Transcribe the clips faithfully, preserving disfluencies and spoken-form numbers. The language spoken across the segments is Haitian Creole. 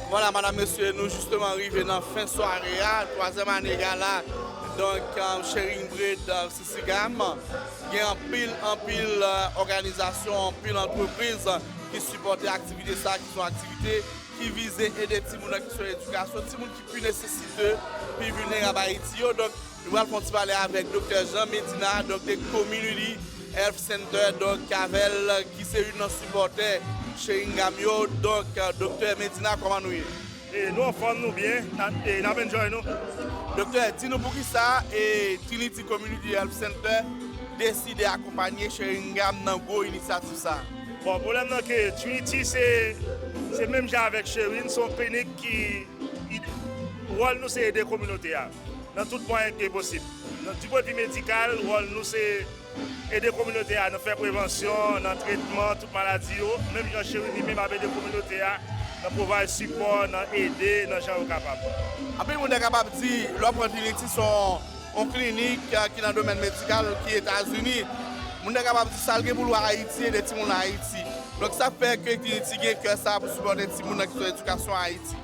Vwala, madam, mesye, nou jisteman rive nan fen sware a, twazyèm ane gala, donk, euh, Sharing Bread, euh, Sissigam. Gen anpil, anpil, euh, òganizasyon, anpil antrepriz, euh, ki sipòte aktivite sa, ki se yon aktivite ki vize ede timoun nan kesyon edikasyon, timoun ki pi nesesite, pi vilnerab Ayiti yo. Donk, nou pral fè yon ti pale avèk Doktè Jean Medina, donk, de Community Health Center, donk, avè l, ki se youn nan sipòtè Sharing Gam yo. Donk, Doktè Medina, kòman nou ye? E nou anfòm, nou byen, n ap, e n ap enjoy nou. Doktè, di nou poukisa e Trinity Community Health Center deside akonpanye Sharing Gam nan gwo inisyativ sa a? Bon, pwoblèm nan ke Trinity se, se menm jan avèk Sharing, se yon klinik ki, ide, wòl nou se ede kominote a nan tout mwayen ki posib. Nan, di pwennvi medikal, wòl nou se ede kominote a nan fè prevansyon, nan tretman tout maladi yo, menm jan Sharing li menm ap ede kominote a nan pwovay sipò, nan ede, nan jan yo kapab. Anpil moun te kapab di, lè w pran Trinity, se yon, yon klinik, euh, ki nan domèn medikal, ki Etazini. Moun te kapab di, sa l gen pou l wè Ayiti, ede timoun Ayiti. Donk, sa k fè ke Trinity gen kè sa pou sipòte timoun nan kesyon edikasyon Ayiti.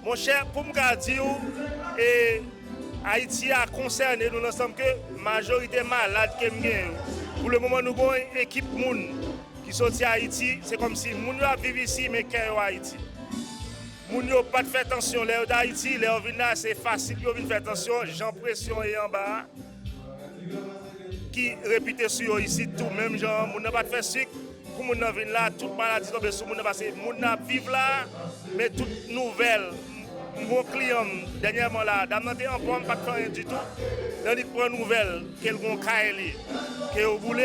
Monchè, pou m ka di w, e, Ayiti a konsène nou nan sans ke majorite malad ke m gen yo, pou le moman, nou gen yon ekip moun ki soti Ayiti, se kòmsi moun yo ap viv isi, men kè yo Ayiti. Moun yo pa t fè tansyon lè yo t Ayiti, lè yo vin la, se fasil pou yo vin fè tansyon, jan presyon ye anba a, ki repite sou yo isit tou, menm jan moun nan pa t fè sik, pou moun nan vin la, tout maladi tonbe sou moun nan, paske moun nan ap viv la, men tout nouvèl. M gen yon kliyan m, dènyèman la, dam nan te anfòm, pa t fè anyen ditou, nan li k pran nouvèl ke l gen yon kay li, ke yo boule,